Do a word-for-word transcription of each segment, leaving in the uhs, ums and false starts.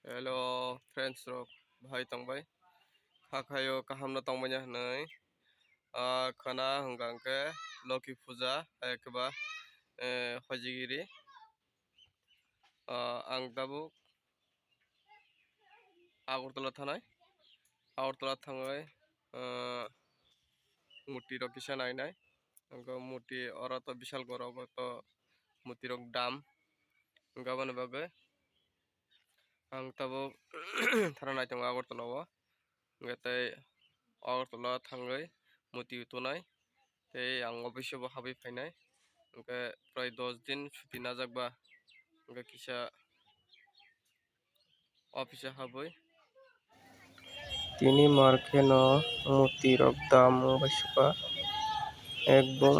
Hello friends rok, bahai tongbai? Kha khayo kaham no tongmanya hwnwi. Ah, khana hwnkha hwnkhe Lokhi puja, hai khe ba, eh, Hojigiri. Ah, ang tabuk Agartala thanai. Agartala thangwi, ah, murti rok kisa nainai. Hwnkhe murti oro to Bishalgarh o to murti rok dam. Hwnkhe aboni bagwi ang tabuk thana naitongo Agartala o. Hwnkhe tei Agartala thangwi murti tonai. Tei ang office o bo habwi phainai. Hwnkhe prai dos din chuti najak ba. Hwnkhe kisa office o habwi. Tini mar kheno murti rok dam wngbai suka. Ekdom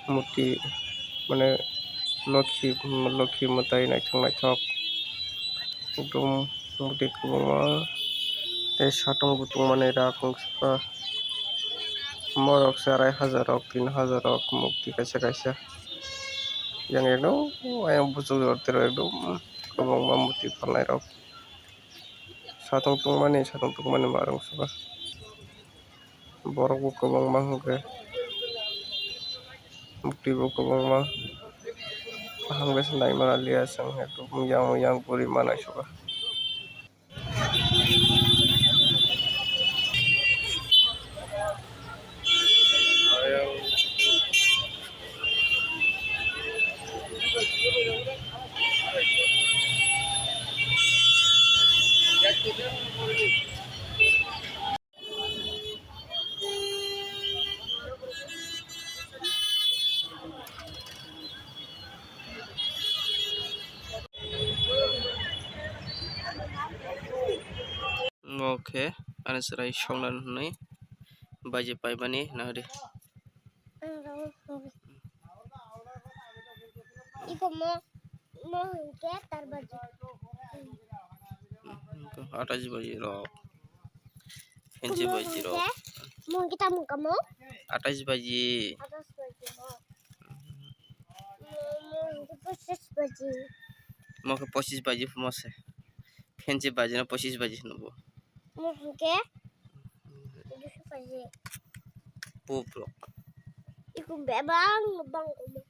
murti mane Lokhi, Lokhi mwtai naithok naithok. Ekdom murti kwbangma tei satung butung manwi rak wngsuka. Morok se arai hajar rok, tin hajar rok murti kaisa kaisa. Yang ekdom ayang buchuk jor tero ekdom kwbangma murti phalnai rok. Satung tungmani, satung tungmani ma rwngsuka. Borok bo kwbangma hwnkhe, mukti bo kwbangma. Kaham khe se naimani liya chwng hai, yang yang puri ma naisuka. Omo khe ani chwrai songna hwnwi baji paimani nahadi. Iko mo, mo hwnkhe tar baji. Atais baji rok. Phensi baji rok. Mo hwnkhe tamo kamo? Atais baji. Atais baji mo. Mo, mo hwnkhe pochis baji. Mo khe pochis baji mo se. Phensi baji na pochis baji hwno bo. Mo hwnkhe duiso baji. Pup rok. Ikum bebang bang komo.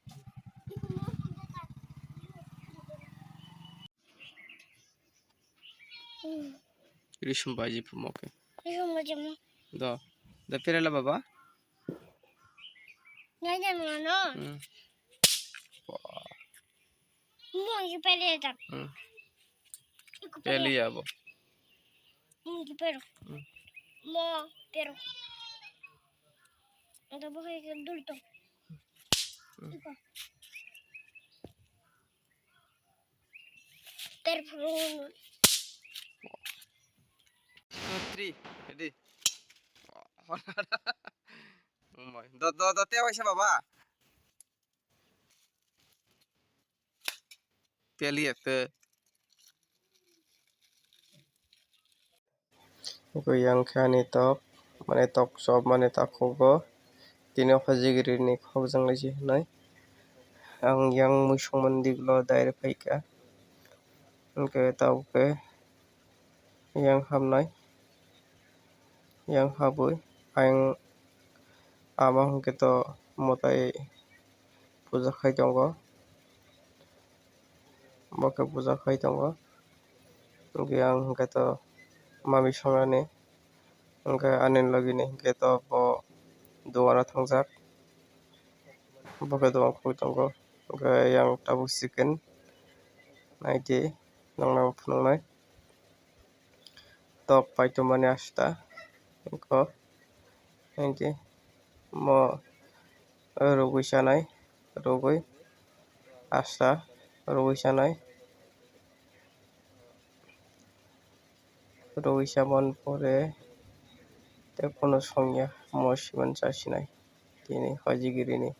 Risum baji pumo khe. Risum baji mo. Do. Do perela baba. Nai nai mo no. Hmm. Mo ki pele ta. Hmm. Iku pele. Pele ya bo. Mo ki pero. Hmm. Mo pero. Ada bo hai dul to. Hmm. Iku. Terpurung. Three, ready. Oh my. Do, do, do, te waisa baba. Peli ekte. Eko yang khe ani tok, mane tok chop mani takhugo tini hojigiri ni khokjang lai se hinwi ang yang muisung mani digulo dairi phaikha, hwnkhe tabuk khe yang hamnai, yang habwi ayang ama hwnkhe to mwtai puja khai tongo. Bo khe puja khai tongo. Hwnkhe ang hwnkhe to mami songnani. Hwnkhe ani logini hwnkhe to bo dogano thangjak. Bo khe dogan khulwi tongo. Hwnkhe yang tabuk chicken naidi nokna phunuknai. Tok paitwmani asta eko hwnkhe mo rwgwi chanai, rwgwi asta rwgwi chanai, rwgwi chamani pore tei kheno songya mo siman chasinai tini hojigirini.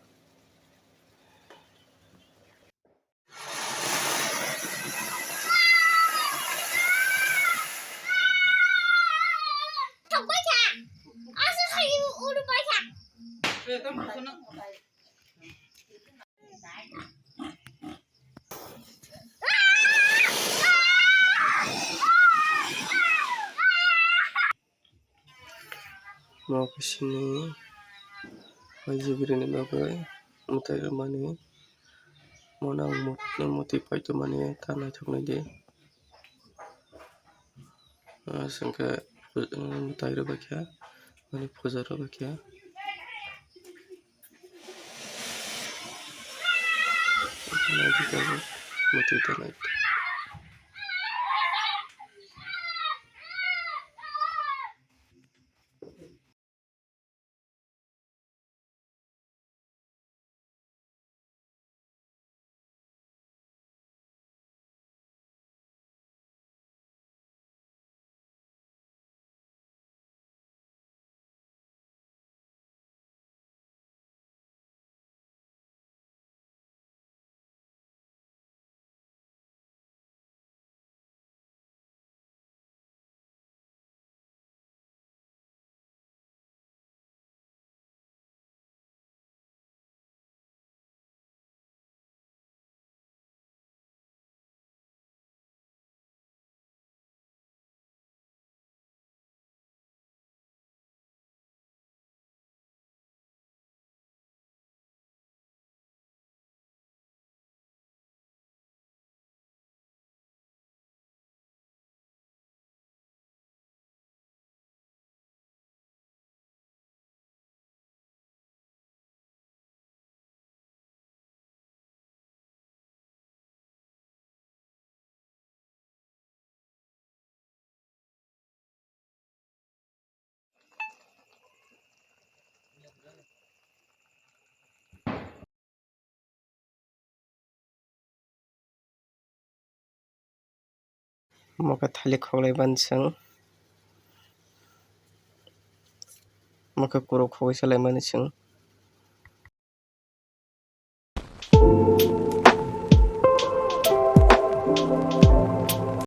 Mo khe sini, o G B rini bagwi mwtai rwmani. Mo nang mut-, mutwi paitwmani ta naithok nai di. Ah, chwng khe, ah, mwtai rwbaikha, mani puja rwbaikha. Naidi tabuk, mwtai ta nai. Omo khe thalik khoklai mani chwng, omo khe kwrwk khogwi salai mani chwng.